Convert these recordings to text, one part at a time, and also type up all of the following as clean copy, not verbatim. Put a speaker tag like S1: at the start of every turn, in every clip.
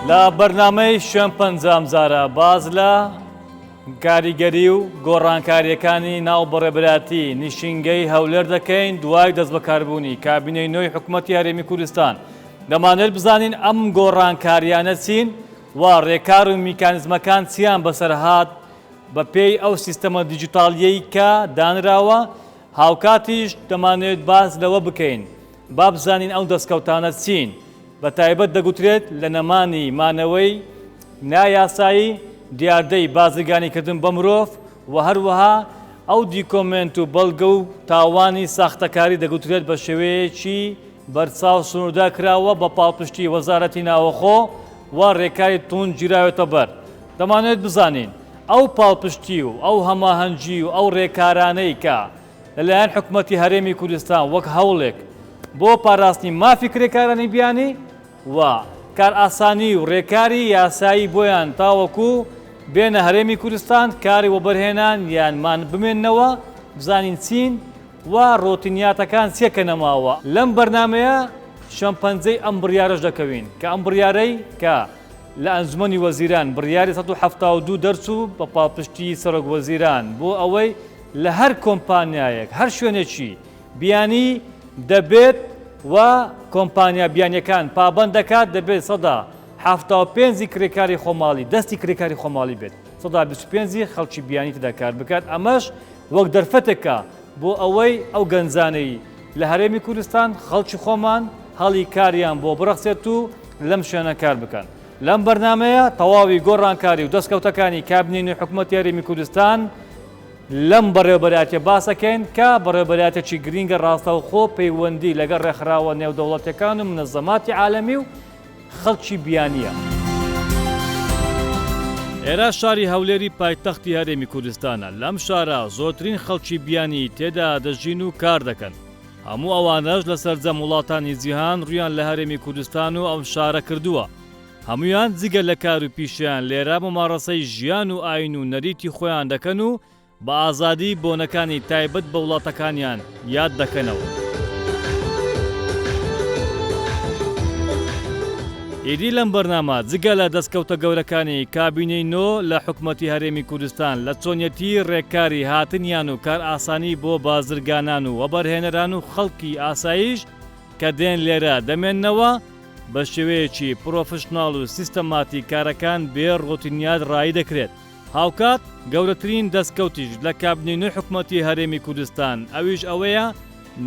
S1: لە بەرنامەی شوێن پەنجام جارە باز لە کاریگەری و گۆڕانکارییەکانی ناو بەڕێبەرایەتی نیشینگەی هەولێر دەکەین دوای دەستبەکاربوونی کابینەی نوێی حکومەتی هەرێمی کوردستان. دەمانەوێت بزانین ئەم گۆڕانکارییانە چین و ڕێکار و میکانیزمەکان چیان بەسەر هات بەپێی ئەو سیستەمە دیجیتاڵییەی کە دانراوە، هاوکاتیش دەمانەوێت باس لەوە بکەین با بزانین ئەو دەستکەوتانە چین، بە تایبەت دەگوترێت لە نەمانی مانەوەی نایاسایی، دیاردەی بازرگانیکردن بە مرۆڤ و هەروەها ئەو دیکۆمێنت و بەڵگە و تاوانی ساختەکاری دەگوترێت بە شێوەیەکی بەرچاو سنووردار کراوە بە پاڵپشتی وەزارەتی ناوەخۆ و رێکاری توند گیراوێتە بەر. دەمانەوێت بزانین ئەو پاڵپشتی و ئەو هەماهەنگی و ئەو رێکارانەی کە لەلایەن حکومەتی هەرێمی کوردستان وەک هەوڵێک بۆ پاراستنی مافی کرێکارانی بیانی و کارئاسانی و رێکاری یاسایی بۆیان تاوەکو بێنە هەرێمی کوردستان کاری وەبەرهێنان یان مان بمێننەوە بزانین چین و رۆتینیاتەکان چیە کە نەماوە لەم بەرنامەیە شەمپەنجەی ئەم بڕیارەش دەکەوین کە ئەم بڕیارەی کە لە ئەنجومەنی وەزیران بڕیاری 172 دەرچوو بە پاڵپشتی سەرۆک وەزیران بۆ ئەوەی لە هەر کۆمپانیایەک هەر شوێنێکی بیانی دەبێت و کۆمپانیا بیانیەکان پابەند دەکات دەبێت 75% ی کرێکاری خۆماڵی دەستی کرێکاری خۆماڵی بێت 25% ی خەڵکی بیانی تێدا کار بکات ئەمەش وەک دەرفەتێکە بۆ ئەوەی ئەو گەنجانەی لە هەرێمی کوردستان خەڵکی خۆمان هەڵی کاریان بۆ بڕەخسێت و لەم شوێنە کار بکەن. لەم بەرنامەیە تەواوی گۆڕانکاری و دەستکەوتەکانی کابینەی نوێی حکومەتی هەرێمی کوردستان لەم بەڕێوەبەرایەتیە باس ئەکەین کە بەڕێوەبەرایەتێکی گرینگە ڕاستەوخۆ پەیوەندی لەگەڵ ڕێکخراوە نێودەوڵەتیەکان و منەزەماتی عالەمی و خەڵکی بیانییە. ئێرە شاری هەولێری پایتەختی هەرێمی کوردستانە، لەم شارە زۆرترین خەڵکی بیانی تێدا دەژین و کار دەکەن، هەموو ئەوانەش لە سەرجەم وڵاتانی جیهان ڕوویان لە هەرێمی کوردستان و ئەم شارە کردووە، هەموویان جگە لە کار و پیشەیان لێرە مومارەسەی ژیان و ئایین و نەریتی خۆیان دەکەن و بە ئازادی بۆنەکانی تایبەت بە وڵاتەکانیان یاد دەکەنەوە. ئیدی لەم بەرنامە جگە لە دەستکەوتە گەورەکانی کابینەی نۆ لە حکومەتی هەرێمی کوردستان لە چۆنیەتی ڕێککاری هاتنیان و کارئاسانی بۆ بازرگانان و وەبەرهێنەران و خەڵکی ئاساییش کە دێن لێرە دەمێننەوە بە شێوەیەکی پرۆفشناڵ و سیستەماتیک کارەکان بێ ڕۆتینیات ڕایی دەکرێت. هاوکات گەورەترین دەستکەوتیش لە کابینەی نوێی حکومەتی هەرێمی کوردستان ئەویش ئەوەیە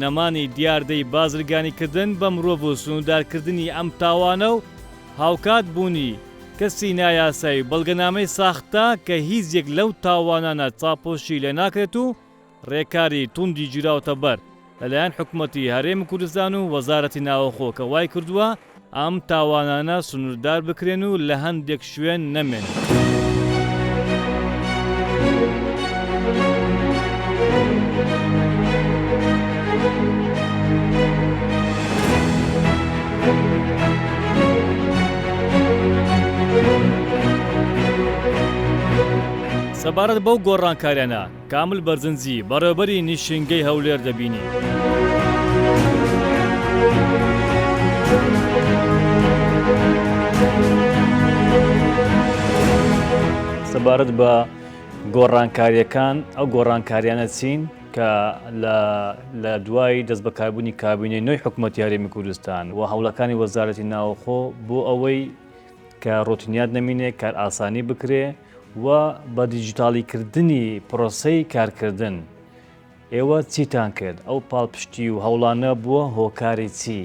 S1: نەمانی دیاردەی بازرگانیکردن بە مرۆڤ و سنوردارکردنی ئەم تاوانە و هاوکات بوونی کەسی نایاسایی و بەڵگەنامەی ساختە کە هیچ یەک لەو تاوانانە چاپۆشی لێناکرێت و ڕێکاری توندی گیراوەتە بەر لەلایەن حکومەتی هەرێمی کوردستان و وەزارەتی ناوەخۆ کە وایکردووە ئەم تاوانانە سنووردار بکرێن و لە هەندێک شوێن نەمێنن. سەبارەت بەو گۆڕانکاریانە کامل بەرزنجی، بەڕێوەبەری نیشینگەی هەولێر دەبینین. سەبارەت بە گۆڕانکارییەکان، ئەو گۆڕانکاریانە چین؟ کە لە لە دوای دەستبەکاربوونی کابینەی نوێی حکوومەتی هەرێمی کوردستان و هەوڵەکانی وەزارەتی ناوخۆ بۆ ئەوەی کە ڕۆتینیات نەمینێ کارئاسانی بکرێ و بە دیجیتاڵیکردنی پرۆسەی کارکردن ئێوە چیتان کرد؟ ئەو پاڵپشتی و هەوڵانە بووە هۆکاری چی؟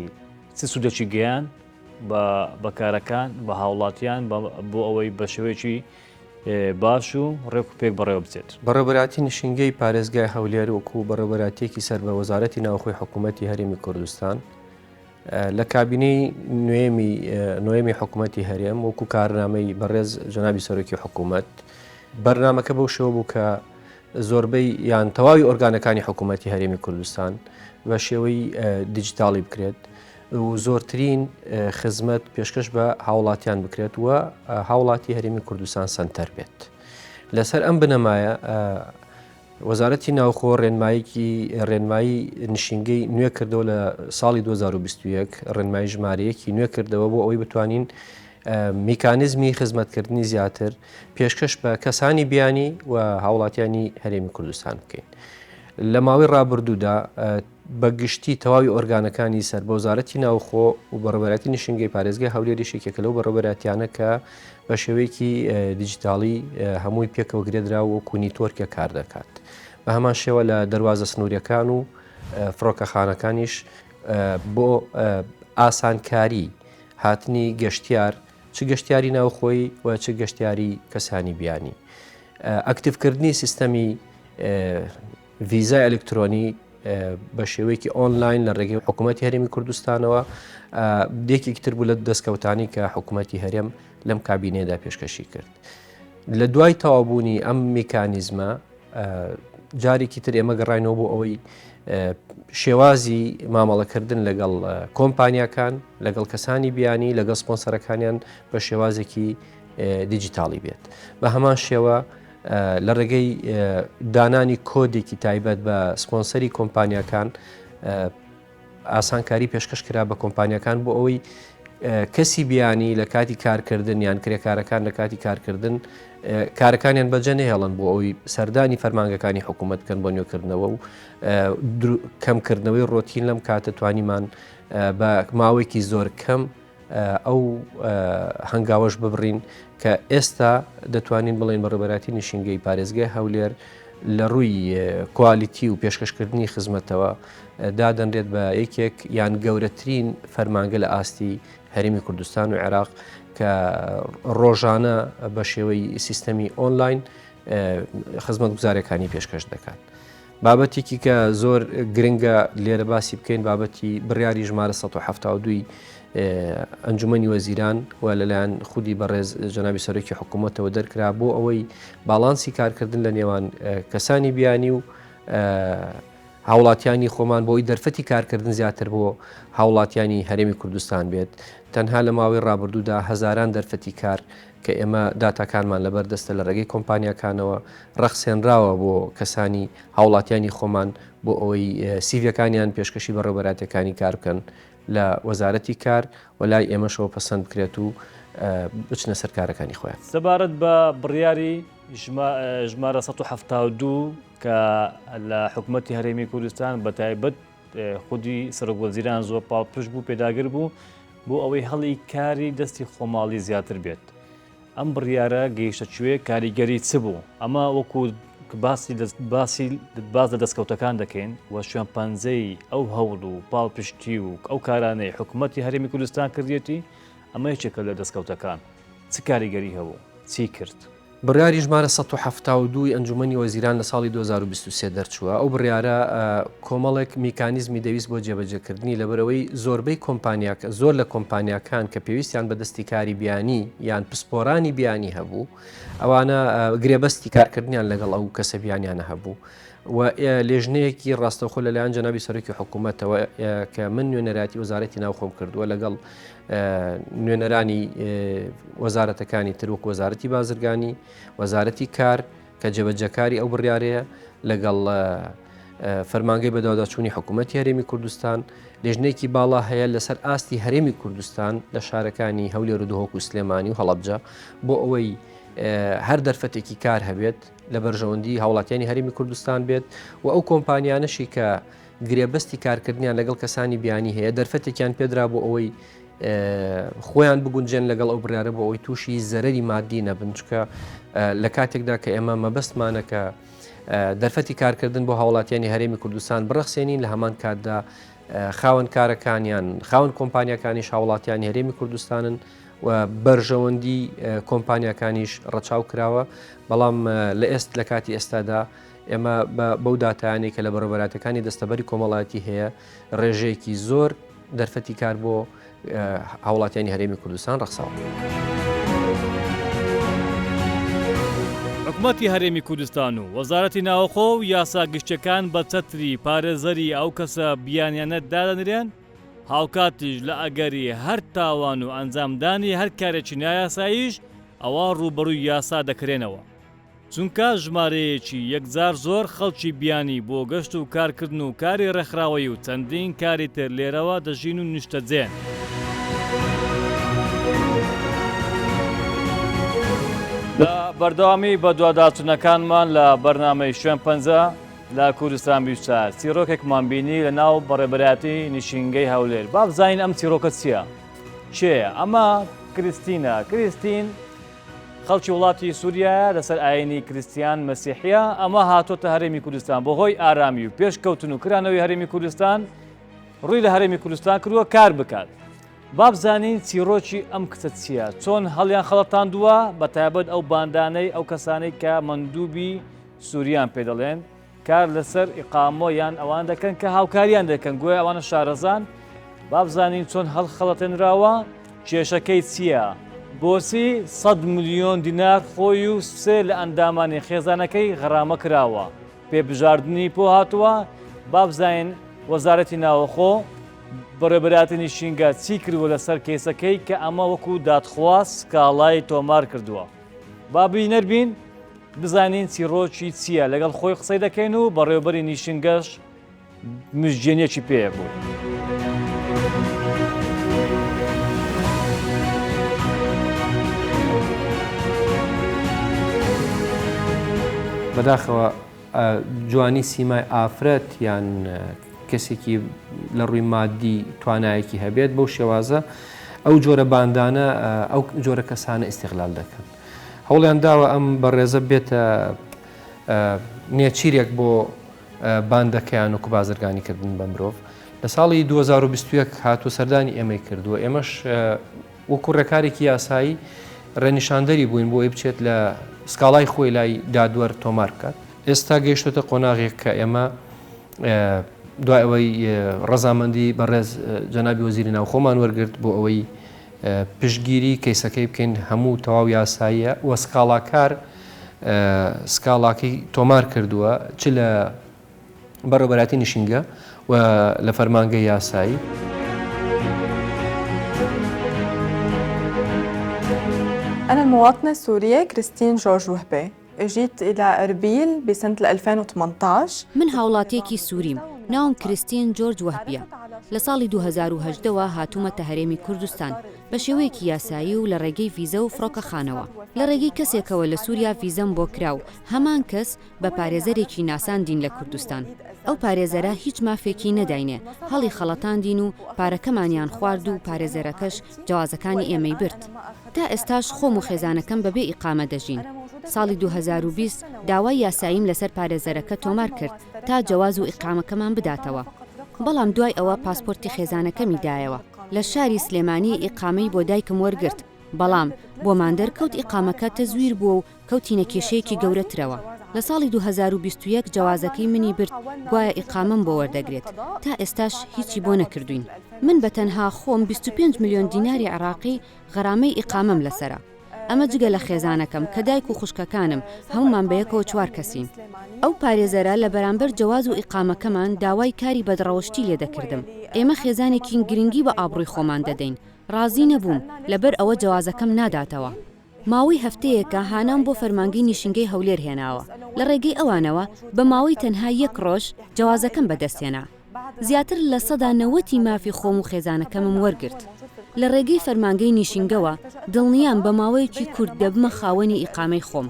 S1: چ سوودێکی گەیاند بە بە کارەکان بە هاوڵاتیان بۆ ئەوەی بە شێوەیەکی باش و ڕێک و پێک بەڕێوە بچێت؟
S2: بەڕێوەبەرایەتی نشینگەی پارێزگای هەولێر وەکو بەڕێوەبەرایەتییەکی سەر بە وەزارەتی ناوخۆی حکوومەتی هەرێمی کوردستان لە کابینەی نوێمی نۆیەمی حکوومەتی هەرێم وەکو کارنامەی بەڕێز جەنابی سەرۆکی حکوومەت بەرنامەکە بەو شێوە بوو کە زۆربەی یان تەواوی ئۆرگانەکانی حکوومەتی هەرێمی کوردستان بە شێوەی دیجیتاڵی بکرێت و زۆرترین خزمەت پێشکەش بە هاوڵاتیان بکرێت و هاوڵاتی هەرێمی کوردستان سەنتەر بێت. لەسەر ئەم بنەمایە وەزارەتی ناوخۆ ڕێنماییکی ڕێنمایی نشینگەی نوێ کردەوە لە ساڵی 2021 ڕێنمایی ژمارەیەکی نوێ کردەوە بۆ ئەوەی بتوانین میکانیزمی خزمەتکردنی زیاتر پێشکەش بە کەسانی بیانی و هاوڵاتیانی هەرێمی کوردستان بکەین. لە ماوەی ڕابردوودا بە گشتی تەواوی ئۆرگانەکانی سەر بە وەزارەتی ناوخۆ و بەڕێوەبەرایەتی نشینگەی پارێزگای هەولێریش یەکێکە لەو بەڕێوەبەرایەتیانە کە بە شێوەیەکی دیجیتاڵی هەمووی پێکەوە گرێدراوە وەکو network ێک کار دەکات. بە هەمان شێوە لە دەروازە سنووریەکان و فڕۆکەخانەکانیش بۆ ئاسانکاری هاتنی گەشتیار چ گەشتیاری ناوخۆیی و چ گەشتیاری کەسانی بیانی ئەکتیڤکردنی سیستەمی ڤیزای ئەلکترۆنی بە شێوەیەکی ئۆنلاین لە ڕێگەی حکوومەتی هەرێمی کوردستانەوە یەکێکی تر بوو لە دەستکەوتانی کە حکوومەتی هەرێم لەم کابینەیەدا پێشکەشی کرد. لە دوای تەواوبوونی ئەم میکانیزمە جارێکی تر ئێمە گەڕاینەوە بۆ ئەوەی شێوازی مامەڵەکردن لەگەڵ کۆمپانیاکان لەگەڵ کەسانی بیانی لەگەڵ سپۆنسەرەکانیان بە شێوازێکی دیجیتاڵی بێت بە هەمان شێوە لە ڕێگەی دانانی کۆدێکی تایبەت بە سپۆنسەری کۆمپانیاکان ئاسانکاری پێشکەش کرا بە کۆمپانیاکان بۆ ئەوەی کەسی بیانی لە کاتی کارکردن یان کرێکارەکان لە کاتی کارکردن کارەکانیان بەجێ نەهێڵن بۆ ئەوی سەردانی فەرمانگەکانی حکوومەت بکەن بۆ نوێکردنەوە و کەمکردنەوەی ڕۆتین لەم کاتە توانیمان بە ماوەیەکی زۆر کەم ئەو هەنگاوەش ببڕین کە ئێستا دەتوانین بڵێین بەڕێوەبەرایەتی نشینگەی پارێزگای هەولێر لە ڕووی کوالیتی و پێشکەشکردنی خزمەتەوە دادەنرێت بە یەکێک یان گەورەترین فەرمانگە لە ئاستی هەرێمی کوردستان و عێراق کە ڕۆژانە بە شێوەی سیستەمی ئۆنلاین خزمەتگوزاریەکانی پێشکەش دەکات. بابەتێکی کە زۆر گرنگە لێرە باسی بکەین بابەتی بڕیاری ژمارە 172 ئەنجومەنی وەزیران و لەلایەن خودی بەڕێز جەنابی سەرۆکی حکوومەتەوە دەرکرا بۆ ئەوەی باڵانسی کارکردن لە نێوان کەسانی بیانی و هاوڵاتیانی خۆمان بۆی دەرفەتی کارکردن زیاتر بۆ هاوڵاتیانی هەرێمی کوردستان بێت تەنها لە ماوەی ڕابردوودا هەزاران دەرفەتی کار کە ئێمە داتاکانمان لەبەر دەستە لە ڕێگەی کۆمپانیاکانەوە ڕەخسێنراوە بۆ کەسانی هاوڵاتیانی خۆمان بۆ ئەوەی سیڤیەکانیان پێشکەشی بەڕێوەبەرایەتیەکانی کار بکەن لە وەزارەتی کار و لای ئێمەشەوە پەسەند بکرێت و بچنە سەر کارەکانی خۆیان.
S1: سەبارەت بە بڕیاری ژمارە 172 کە لە حکومەتی هەرێمی کوردستان بە تایبەت خودی سەرۆک وەزیران زۆر پاڵپشت بوو پێداگر بوو بۆ ئەوەی هەڵی کاری دەستی خۆماڵی زیاتر بێت ئەم بڕیارە گەیشتە کوێ کاریگەری چ بوو ئەمە وەکو باسی باسی باز لە دەستکەوتەکان دەکەین و شوێن پەنجەی ئەو هەوڵ و پاڵپشتی و ئەو کارانەی حکوومەتتی هەرێمی کوردستان کردیەتی ئەمە یەکێکە لە دەستکەوتەکان چ کاریگەری هەبوو چی کرد؟
S2: بڕیاری ژمارە 172 ی ئەنجومەنی وەزیران لە ساڵی 2023 دەرچووە، ئەو بڕیارە کۆمەڵێک میکانیزمی دەویست بۆ جێبەجێکردنی، لەبەرئەوەی زۆربەی کۆمپانیاکە زۆر لە کۆمپانیاکان کە پێویستیان بە دەستی کاری بیانی یان پسپۆرانی بیانی هەبوو، ئەوانە گرێبەستی کارکردنیان لەگەڵ ئەو کەسە بیانیانە هەبوو و لێژنەیەکی ڕاستەوخۆ لەلایەن جەنابی سەرۆکی حکوومەتەوە کە من نوێنەرایەتی وەزارەتی ناوخۆم کردووە لەگەڵ نوێنەرانی وەزارەتەکانی تر وەک وەزارەتی بازرگانی، وەزارەتی کار کە جێبەجێکاری ئەو بڕیارەیە لەگەڵ فەرمانگەی بەدواداچوونی حکوومەتی هەرێمی کوردستان لێژنەیەکی باڵا هەیە لەسەر ئاستی هەرێمی کوردستان لە شارەکانی هەولێر و دهۆک و سلێمانی و هەڵەبجە بۆ ئەوەی هەر دەرفەتێکی کار هەبێت. لە بەرژەوەندی هاوڵاتیانی هەرێمی کوردستان بێت و ئەو کۆمپانیانەشی کە گرێبەستی کارکردنیان لەگەڵ کەسانی بیانی هەیە دەرفەتێکیان پێدرا بۆ ئەوەی خۆیان بگونجێن لەگەڵ ئەو بڕیارە بۆ ئەوەی تووشی زەرەری مادی نەبن چکە لە کاتێکدا کە ئێمە مەبەستمانە کە دەرفەتی کارکردن بۆ هاوڵاتیانی هەرێمی کوردستان بڕەخسێنین لە هەمان کاتدا خاوەن کارەکانیان خاوەن کۆمپانیەکانیش هاوڵاتیانی هەرێمی کوردستانن و بەرژەوەندی کۆمپانیاکانیش ڕەچاو کراوە بەڵام لە ئێست لە کاتی ئێستادا ئێمە بەو داتایانەی کە لە بەڕێوەبەرایەتیەکانی دەستەبەری کۆمەڵایەتی هەیە ڕێژەیەکی زۆر دەرفەتی کار بۆ هاوڵاتیانی هەرێمی کوردستان ڕەخساوە.
S1: حکومەتی هەرێمی کوردستان و وەزارەتی ناوەخۆ و یاسا گشتیەکان بە چەتری پارێزەری ئەو کەسە بیانیانە دادەنرێن، هاوکاتیش لە ئەگەری هەر تاوان و ئەنجامدانی هەر کارێکی نایاساییش ئەوا ڕووبەڕووی یاسا دەکرێنەوە. چونکە ژمارەیەکی یەکجار زۆر خەڵکی بیانی بۆ گەشت و کارکردن و کاری ڕێکخراوەیی و چەندین کاری تر لێرەوە دەژین و نیشتەجێن. لە بەردەوامی بەدواداچوونەکانمان لە بەرنامەی شوێن پەنجە لە کوردستان 24 چیڕۆکێکمان بینی لە ناو بەڕێبەرایەتی نیشینگەی هەولێر با بزانین ئەم چیڕۆکە چییە؟ کێیە؟ ئەمە کریستینە کریستین خەڵکی وڵاتی سووریایە لەسەر ئاینی کریستیان مەسیحیە ئەمە هاتۆتە هەرێمی کوردستان بەهۆی ئارامی و پێشکەوتن و کرانەوەی هەرێمی کوردستان ڕووی لە هەرێمی کوردستان کردووە کار بکات بابزانین چیرۆکی ئەم کچە چییە چۆن هەڵیان خەڵەتاندووە بە تایبەت ئەو باندانەی ئەو کەسانەی کە مەندوبی سووریان پێ دەڵێن کار لەسەر ئیقامە یان ئەوان دەکەن کە هاوکاریان دەکەن گویا ئەوانە شارەزان با بزانین چۆن هەڵخەڵەتێنراوە کێشەکەی چییە بۆچی 100 ملیۆن دینار خۆی و سێ لە ئەندامانی خێزانەکەی غەرامە کراوە پێبژاردنی پۆ هاتووە با بزانین وەزارەتی ناوەخۆ بەڕێبەراتی نیشینگە چی کردووە لەسەر کەیسەکەی کە ئەمە وەکو دادخواست سکاڵای تۆمار کردووە با بینەر بین بزانین چیڕۆکی چییە لەگەڵ خۆی قسەی دەکەین و بەڕێوبەری نیشنگەش مژگێنیەکی پێیە بوو.
S2: بەداخەوە جوانی سیمای ئافرەت یان کەسێکی لە ڕووی مادی توانایەکی هەبێت بەو شێوازە ئەو جۆرە باندانە ئەو جۆرە کەسانە ئیسیغلال دەکەن هەوڵیان داوە ئەم بەڕێزە بێتە نێچیرێک بۆ باندەکەیان وەکو بازرگانیکردن بە مرۆڤ لە ساڵی 2021 هاتوو سەردانی ئێمەی کردووە ئێمەش وەکو ڕێکارێکی یاسایی ڕێنیشاندەری بووین بۆ ئەوەی بچێت لە سکاڵای خۆی لای دادوەر تۆمار بکات. ئێستا گەیشتۆتە قۆناغێک کە ئێمە دوای ئەوەی ڕەزامەندی بەڕێز جەنابی وەزیری ناوخۆمان وەرگرت بۆ ئەوەی پشتگیری کەیسەکەی بکەین هەموو تەواو یاساییە و سکاڵاکار سکاڵاکەی تۆمار کردووە چ لە بەڕێوەبەرایەتی نشینگە و لە فەرمانگەی یاسایی.
S3: أنا المواطنة السورية كريستين جورج وهبي اجيت إلى أربيل بسنة 2018
S4: من هاوڵاتیەکی سووریم، ناوم کریستین جۆرج وەهبیە. لە ساڵی 2018 وە هاتوومەتە هەرێمی کوردستان بە شێوەیەکی یاسایی و لە ڕێگەی ڤیزە و فڕۆکەخانەوە. لە ڕێگەی کەسێکەوە لە سووریا ڤیزەم بۆ کرا و هەمان کەس بە پارێزەرێکی ناساندین لە کوردستان. ئەو پارێزەرە هیچ مافێکی نەداینێ، هەڵی خەڵەتاندین و پارەکەمانیان خوارد و پارێزەرەکەش جەوازەکانی ئێمەی برد. تا ئێستاش خۆم و خێزانەکەم بەبێ ئیقامە دەژین. ساڵی 2020 داوای یاساییم لەسەر پارێزەرەکە تۆمار کرد تا جەواز و ئیقامەکەمان بداتەوە. بەڵام دوای ئەوە پاسپۆرتی خێزانەکەمی دایەوە. لە شاری سلێمانی ئیقامەی بۆ دایکم وەرگرت، بەڵام بۆمان دەرکەوت ئیقامەکە تەزویر بووە و کەوتینە کێشەیەکی گەورەترەوە. لە ساڵی 2021 جەوازەکەی منی برد گوایە ئیقامەم بۆ وەردەگرێت، تا ئێستاش هیچی بۆ نەکردووین. من بە تەنها خۆم 25 ملیۆن دیناری عێراقی غەرامەی ئیقامەم لەسەرە. ئەمە جگە لە خێزانەکەم کە دایک و خوشکەکانم، هەموومان بەیەکەوە چوار کەسین. ئەو پارێزەرە لە بەرامبەر جەواز و ئیقامەکەمان داوای کاری بەدڕەوشتی لێدەکردم. ئێمە خێزانێکین گرنگی بە ئابڕووی خۆمان دەدەین. ڕازی نەبووم، لەبەر ئەوە جەوازەکەم ناداتەوە. ماوەی هەفتەیەکە هانام بۆ فەرمانگەی نیشینگەی هەولێر هێناوە، لە ڕێگەی ئەوانەوە بە ماوەی تەنها یەک ڕۆژ جەوازەکەم بەدەستهێنا. زیاتر لە سەدا نەوەتی مافی خۆم و خێزانەکەمم وەرگرت. لە ڕێگەی فەرمانگەی نیشینگەوە دڵنیام بە ماوەیەکی کورت دەبمە خاوەنی ئیقامەی خۆم.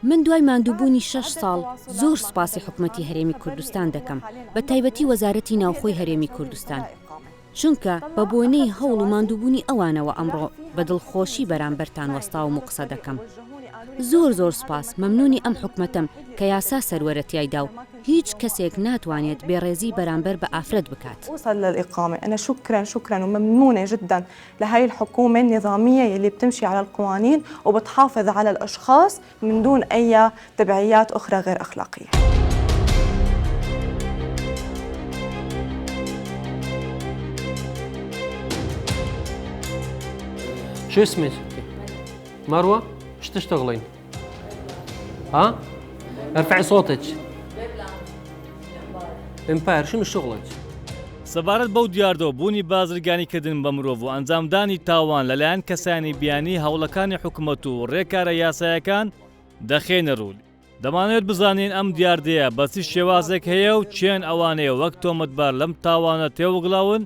S4: من دوای ماندووبوونی شەش ساڵ زۆر سوپاسی حکومەتی هەرێمی کوردستان دەکەم، بە تایبەتی وەزارەتی ناوخۆی هەرێمی کوردستان، چونکە بە بۆنەی هەوڵ و ماندووبوونی ئەوانەوە ئەمڕۆ بە دڵخۆشی بەرامبەرتان وەستاوم و قسە دەکەم. زۆر زۆر سوپاس، مەمنوونی ئەم حکومەتەم کە یاسا سەروەرە تیایدا و هیچ کەسێک ناتوانێت بێڕێزی بەرامبەر بە ئافرەت بکات.
S3: لهي الحكومة النظامية يلي بتمشي على القوانين وبتحافظ على الأشخاص من دون أي تبعيات أخرى غير أخلاقية.
S2: شو اسمك؟ مروة؟ ايش تشتغلين؟ ها؟ ارفعي صوتك امباير شنو شغلك؟
S1: سەبارەت بەو دیاردە و بوونی بازرگانیکردن بە مرۆڤ و ئەنجامدانی تاوان لەلایەن کەسانی بیانی هەوڵەکانی حکومەت و ڕێکارە یاسایەکان دەخەینە ڕوو. دەمانەوێت بزانین ئەم دیاردەیە بە چ شێوازێک هەیە و کێن ئەوانەی وەک تۆمەتبار لەم تاوانە تێوەگلاون،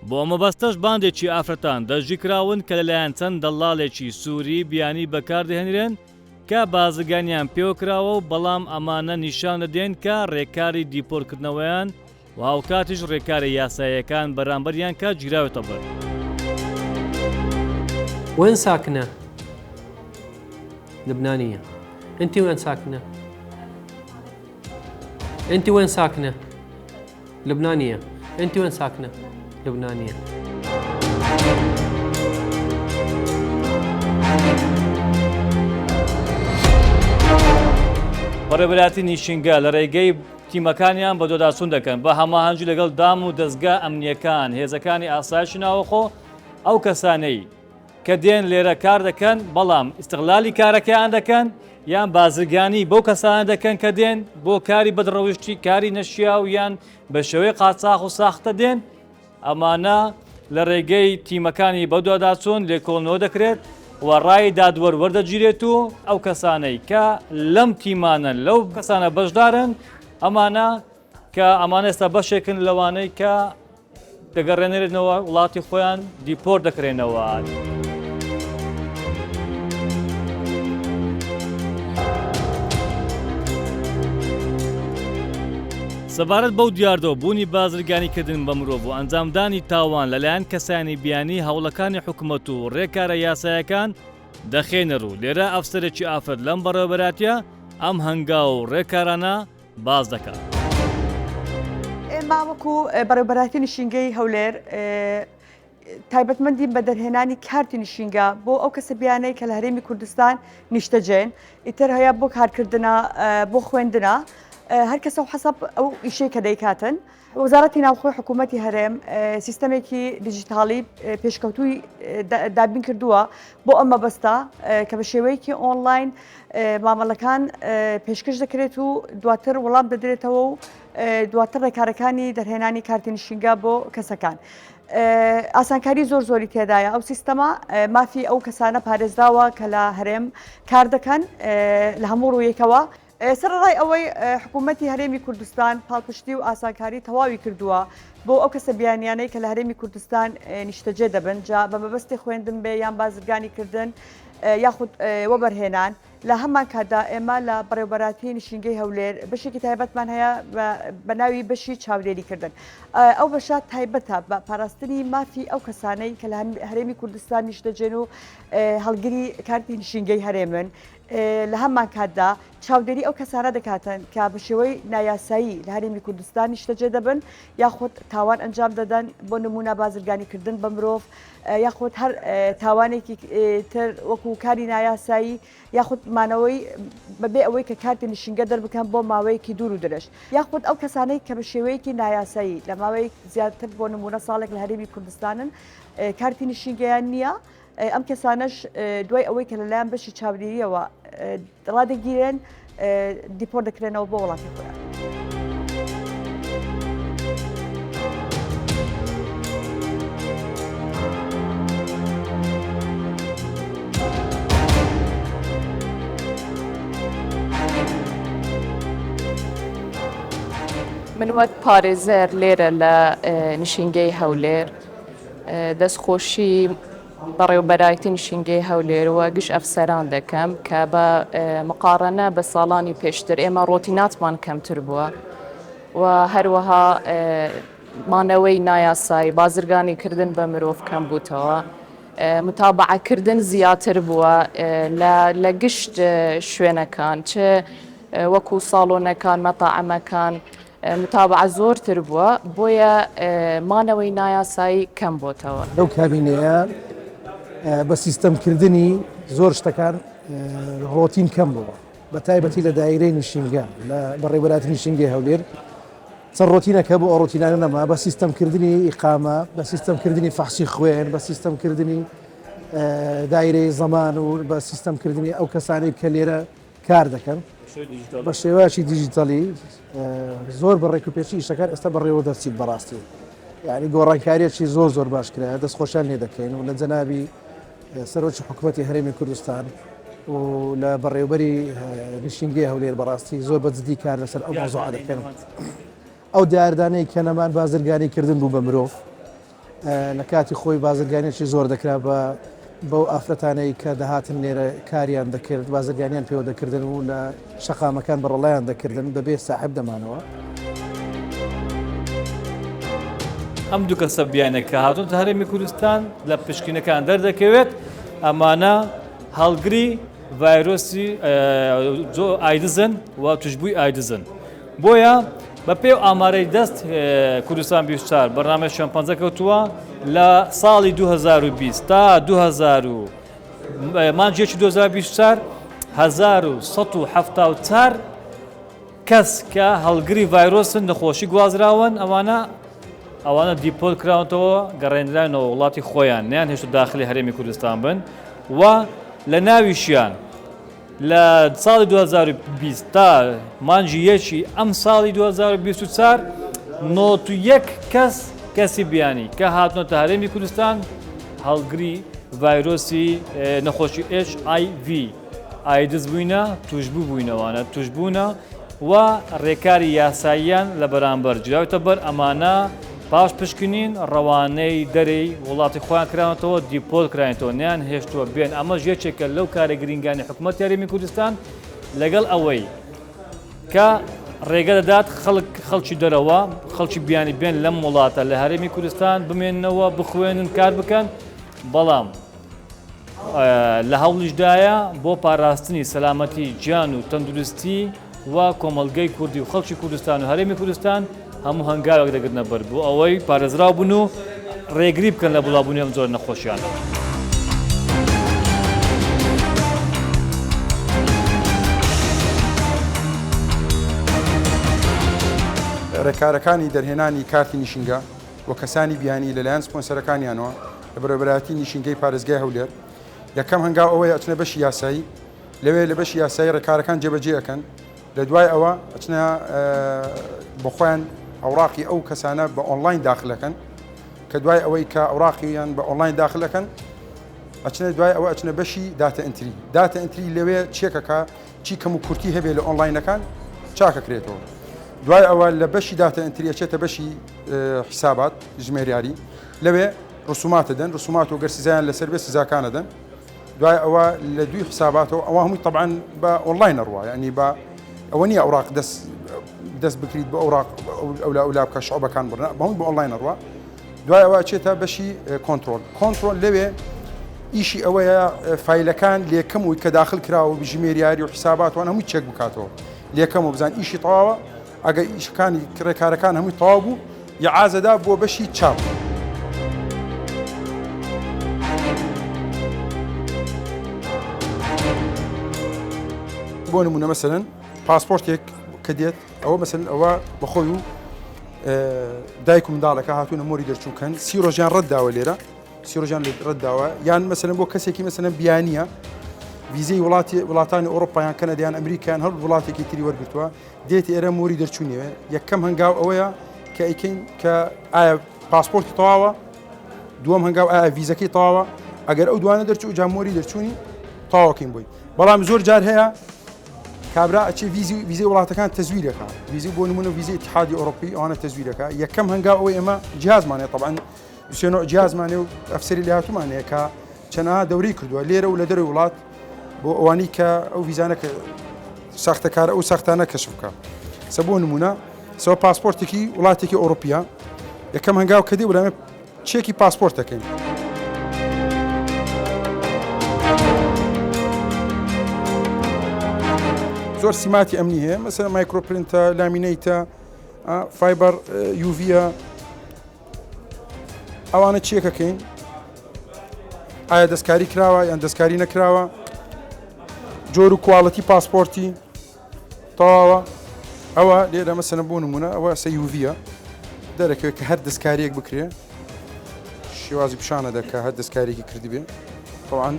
S1: بۆ ئەم مەبەستەش باندێکی ئافرەتان دەستگیرکراون کە لەلایەن چەند دەڵاڵێکی سوری بیانی بەکاردەهێنرێن کە بازرگانیان پێوەکراوە و بەڵام ئەمانە نیشان دەدەین کە ڕێکاری دیپۆرتکردنەوەیان و هاوکاتیش ڕێکارە یاساییەکان بەرامبەریان کە گیراوەتە بەر.
S2: وين ساكنة؟ لبنانية انت وين ساكنة؟ انت وين ساكنة؟ لبنانية انت وين ساكنة؟ لبنانية.
S1: بەڕێوەبەرایەتی نیشینگە لە ڕێگەی تیمەکانیان بەدواداچوون دەکەن بە هەماهەنگی لەگەڵ دام و دەزگا ئەمنییەکان، هێزەکانی ئاسایشی ناوەخۆ، ئەو کەسانەی کە دێن لێرە کار دەکەن بەڵام ئیستغلالی کارەکەیان دەکەن یان بازرگانی بەو کەسانە دەکەن کە دێن بۆ کاری بەدڕەوشتی کاری نەشیاو یان بە شێوەی قاچاخ و ساختە دێن ئەمانە لە ڕێگەی تیمەکانی بەدواداچوون لێکۆڵنەوە دەکرێت و ڕای دادوەر وەردەگیرێت و ئەو کەسانەی کە لەم تیمانە لەو کەسانە بەشدارن ئەمانە کە ئەمانە ئێستا بەشێکن لەوانەی کە دەگەڕێنرێنەوە وڵاتی خۆیان دیپۆرت دەکرێنەوە. سەبارەت بەو دیاردە و بوونی بازرگانیکردن بە مرۆڤ و ئەنجامدانی تاوان لەلایەن کەسانی بیانی هەوڵەکانی حکومەت و ڕێکارە یاسایەکان دەخەینە ڕوو، لێرە ئەفسەرێکی ئافرەت لەم بەڕێوەبەراتیە ئەم هەنگاو و ڕێکارانە باس دەکات.
S5: ئێمە وەکو بەڕێوەبەرایەتی نشینگەی هەولێر تایبەتمەندین بە دەرهێنانی کارتی نشینگە بۆ ئەو کەسە بیانەی کە لە هەرێمی کوردستان نیشتەجێن، ئیتر هەیە بۆ کارکردنە بۆ خوێندنە هەر کەسە و حەسەب ئەو ئیشەی کە دەیکاتن. وەزارەتی ناوخۆی حکوومەتی هەرێم سیستەمێکی دیجیتاڵی پێشکەوتووی دابین کردووە بۆ ئەم مەبەستە کە بە شێوەیەکی ئۆنلاین مامەڵەکان پێشکەش دەکرێت و دواتر وەڵام دەدرێتەوە و دواتر ڕێکارەکانی دەرهێنانی کارتی نشینگە بۆ کەسەکان. ئاسانکاری زۆر زۆری تێدایە ئەو سیستەمە مافی ئەو کەسانە پارێزراوە کە لە هەرێم کار دەکەن لە هەموو ڕوویەکەوە سەرەڕای ئەوەی حکوومەتی هەرێمی کوردستان پاڵپشتی و ئاسانکاری تەواوی کردووە بۆ ئەو کەسە بیانیانەی کە لە هەرێمی کوردستان نیشتەجێ دەبن جا بە مەبەستی خوێندن بێ یان بازرگانی کردن یاخود وەبەرهێنان لە هەمان کاتدا ئێمە لە بەڕێوبەراتی نشینگەی هەولێر بەشێکی تایبەتمان هەیە بە ناوی بەشی چاودێریکردن ئەو بەشە تایبەتە بە پاراستنی مافی ئەو کەسانەی کە لە هەرێمی کوردستان نیشتەجێن و هەڵگری کارتی نشینگەی هەرێمن لە هەمان کاتدا چاودێری ئەو کەسانە دەکاتن کە بە شێوەی نایاسایی لە هەرێمی کوردستان نیشتەجێ دەبن یاخود تاوان ئەنجام دەدەن بۆ نمونە بازرگانیکردن بە مرۆڤ یاخود هەر تاوانێکی تر وەکو کاری نایاسایی یاخود مانەوەی بەبێ ئەوەی کە کارتی نشینگە دەربکەن بۆ ماوەیەکی دوور و درێژ یاخود ئەو کەسانەی کە بە شێوەیەکی نایاسایی لە ماوەی زیاتر بۆ نمونە ساڵێک لە هەرێمی کوردستانن کارتی نشینگەیان نییە ئەم کەسانەش دوای ئەوەی کە لەلایەن بەشی چاودێرییەوە ڕادەگیرێن دیپۆرت دەکرێنەوە بۆ وڵاتی خۆیان.
S3: من وەک پارێزەر لێرە لە نشینگەی هەولێر دەستخۆشی
S6: بەڕێوبەرایەتی نشینگەی هەولێر و گشت ئەفسەران دەکەم کە بە مقاڕەنە بە ساڵانی پێشتر ئێمە ڕۆتیناتمان کەمتر بووە و هەروەها مانەوەی نایاسایی بازرگانی کردن بە مرۆڤ کەم بووتەوە متابعەکردن زیاتر بووە لە گشت شوێنەکان چ وەکو ساڵۆنەکان مەتاعەمەکان متابعە زۆرتر بووە بۆیە مانەوەی نایاسایی کەم بۆتەوە.
S7: لەو کابینەیە بە سیستەمکردنی زۆر شتەکان ڕۆتین کەم بووە بە تایبەتی لە دایرەی نشینگە لە بەڕێوەبەرایەتی نشینگەی هەولێر چەند ڕۆتینێک هەبوو ئەو ڕۆتینانە نەما بە سیستەمکردنی ئیقامە بە سیستەمکردنی فەحسی خوێن بە سیستەمکردنی دایرەی زەمان و بە سیستەمکردنی ئەو کەسانەی کە لێرە کار دەکەن بە شێوازی دیجیتەڵی زۆر بە ڕێکوپێکی ئیشەکان ئێستا بەڕێوە دەچیت بەڕاستی یعنی گۆڕانکاریەکی زۆر زۆر باش کرایە دەست خۆشیان لێ دەکەین و لە جەنابی سەرۆکی حکوومەتی هەرێمی کوردستان و لە بەڕێوبەری نشینگەی هەولێر بەڕاستی زۆر بە جدی کار لەسەر ئەو مەوزوعە دەکەن ئەو دیاردانەی کە نەمان بازرگانی کردن بوو بە مرۆڤ لە کاتی خۆی بازرگانیی زۆر دەکرا بە بەو ئافرەتانەی کە دەهاتن لێرە کاریان دەکرد بازرگانیان پێوە دەکردن و لە شەقامەکان بەڕەڵایان دەکردن بەبێ ساحب دەمانەوە.
S1: ئەم دوو کەسە بیانە کە هاتوونەتە هەرێمی کوردستان لە پشکنەکان دەردەکەوێت ئەمانە هەڵگری ڤایرۆسی ئایدزن و توشبووی ئایدزن. بۆیە بە پێی ئامارەی دەست کوردستان 24 بەرنامەی شوێن پەنجە کەوتووە لە ساڵی 2020 تا 2000 مانگێکی 2024 1174 کەس کە هەڵگری ڤایرۆسن نەخۆشی گوازراون ئەوانە ئەوانە دیپۆرت کراونەتەوە گەڕێنرانەوە وڵاتی خۆیان نیان هێشتا داخلی هەرێمی کوردستان بن و لە ناویشیان لە ساڵی 2020 تا مانگی یەکی ئەم ساڵی 2024 91 کەس کەسی بیانی کە هاتنەتە هەرێمی کوردستان هەڵگری ڤایرۆسی نەخۆشی HIV ئایدز بووینە توشبوو بووینەوانە توشبوونە و ڕێکاری یاساییان لە بەرامبەر گیراوەتە بەر، ئەمانە پاش پشکنین ڕەوانەی دەرێی وڵاتی خۆیان کراونەتەوە، دیپۆرت کراینەتەوە، نەیان هێشتووە بێن، ئەمەش یەکێکە لەو کارە گرینگانی حکومەتی هەرێمی کوردستان، لەگەڵ ئەوەی کە ڕێگە دەدات خەڵک خەڵکی دەرەوە، خەڵکی بیانی بێن لەم وڵاتە لە هەرێمی کوردستان بمێننەوە، بخوێنن، کار بکەن، بەڵام. لە هەوڵیشدایە بۆ پاراستنی سەلامەتی گیان و تەندروستی و کۆمەڵگەی کوردی و خەڵکی کوردستان و هەرێمی کوردستان هەموو هەنگاوێک دەگرنە بەر بۆ ئەوەی پارێزراو بن و ڕێگری بکەن لە بڵاوبوونی ئەم جۆرە نەخۆشیانە.
S8: ڕێکارەکانی دەرهێنانی کارتی نیشینگە بۆ کەسانی بیانی لەلایەن سپۆنسەرەکانیانەوە لە بەڕێوەبەرایەتی نیشینگەی پارێزگای هەولێر، یەکەم هەنگاو ئەوەیە ئەچنە بەشی یاسایی، لەوێ لە بەشی یاسایی ڕێکارەکان جێبەجێ ئەکەن، لە دوای ئەوە ئەچنە بۆ خۆیان ئەوراقی ئەو کەسانە بە ئۆنلاین داخل ئەکەن، کە دوای ئەوەی کە ئەوراقیان بە ئۆنلاین داخل ئەکەن ئەچنە دوای ئەوە ئەچنە بەشی data entry، data entry لەوێ چێکەکە چی کەم و کورتی هەبێ لە ئۆنلاینەکان چاکەکرێتەوە. دوای ئەوە لە بەشی data entry ئەچێتە بەشی حیسابات ژمێریاری لەوێ ڕسومات دەن ڕسومات و گەر سزایان لەسەر بێ سزاکانە دەن دوای ئەوە لە دوی حساباتەوە ئەوە هەمووی طبعا بە ئۆنلاین ڕوا ینی بە ئەوە نییە ئەوراق دەست دەست بکریت بە ئەوراق ئەولا ئەولا بکە شعبەکان بڕنا بەهمووی بە ئۆنلاین ڕوا دوای ئەوە ئەچێتە بەشی کۆنترۆل کۆنترۆل لەوێ ئیشی ئەوەیە فایلەکان لێکەم و کە داخل کراوە بژمێریاری و حساباتوان هەمووی چێک بکاتەوە لێکەم و بزان ئیشی تەواوە ئەگەر ئیشەکانی ڕێکارەکان هەمووی تەواو بوو یعازەدا بۆ بەشی چاپ. بۆ نمونە مەسەلەن پاسپۆرتێک کە دێت ئەوە مەسەلەن ئەوە بەخۆی و دایک و منداڵەکە هاتوونە مۆری دەرچووکەن سی ڕۆژیان ڕەت داوە لێرە سی ڕۆژیان ڕەت داوە یان مەسەلەن بۆ کەسێکی مەسەلەن بیانیە ویزەی وڵاتی وڵاتانی ئەوروپایان کەنەدیان ئەمریکان هەر وڵاتێکی تری وەرگتووە دێت ئێرە مۆری دەرچوونیەوە یەکەم هەنگاو ئەوەیە کە ئەیکەین کە ئایا پاسپۆرتی تەواوە دووەم هەنگاو ئایا ویزەکەی تەواوە ئەگەر ئەو دوانە دەرچوو جا مۆری دەرچوونی تەواوکەین بۆی بەڵام زۆر جار هەیە کابرا ئەچێ ویزی ویزەی وڵاتەکان تەزویرەکە ویزی بۆ نمونە ویزی اتحادی ئەوروپی ئەوانە تەزویرەکە یەکەم هەنگاو ئەوەی ئێمە جیازمانێ طبعا سێنۆ جیازمانێ و ئەفسەری لێهاتوومان هەیە کە چەنەها دەورەی کردووە لێرە و لە دەرەوەی وڵات بۆ ئەوانی کە ئەو ڤیزانە کە ساختەکارە ئەو ساختانە کەشف بکە سە بۆ نمونە سەوە پاسپۆرتێکی وڵاتێکی ئەوروپیە یەکەم هەنگاو کە دێ وەلامە چێکی پاسپۆرت دەکەین. زۆر سیماتی ئەمنی هەیە مەسەر microprint ە laminate ە fiber UV یە ئەوانە چیەکەکەین ئایا دەستکاری کراوە یان دەستکاری نەکراوە جۆر و quality پاسپۆرتی تەواوە ئەوە لێرە مەسەنە بۆ نمونە ئەوە سە UV یە دەرەکەوێت کە هەر دەستکاریەک بکرێ شێوازی پیشانە دەکە هەر دەستکارێکی کردبێ طبعا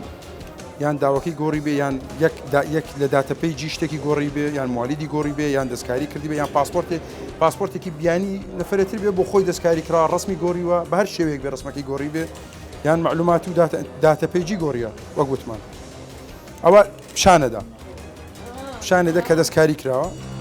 S8: یان داوەکەی گۆڕی بێ یان یەک یەک لە data page ی شتێکی گۆڕی بێ یان موالیدی گۆڕی بێ یان دەستکاری کردی بێ یان پاسپۆرتێ پاسپۆرتێکی بیانی نەفرەتر بێ بۆ خۆی دەستکاری کرا ڕسمی گۆڕیوە بە هەر شێوەیەک بێ ڕسمەکەی گۆڕی بێ یان معلومات و data page ی گۆڕیە وەک وتمان ئەوە پیشانەدا پیشانەدە کە دەستکاری کراوە.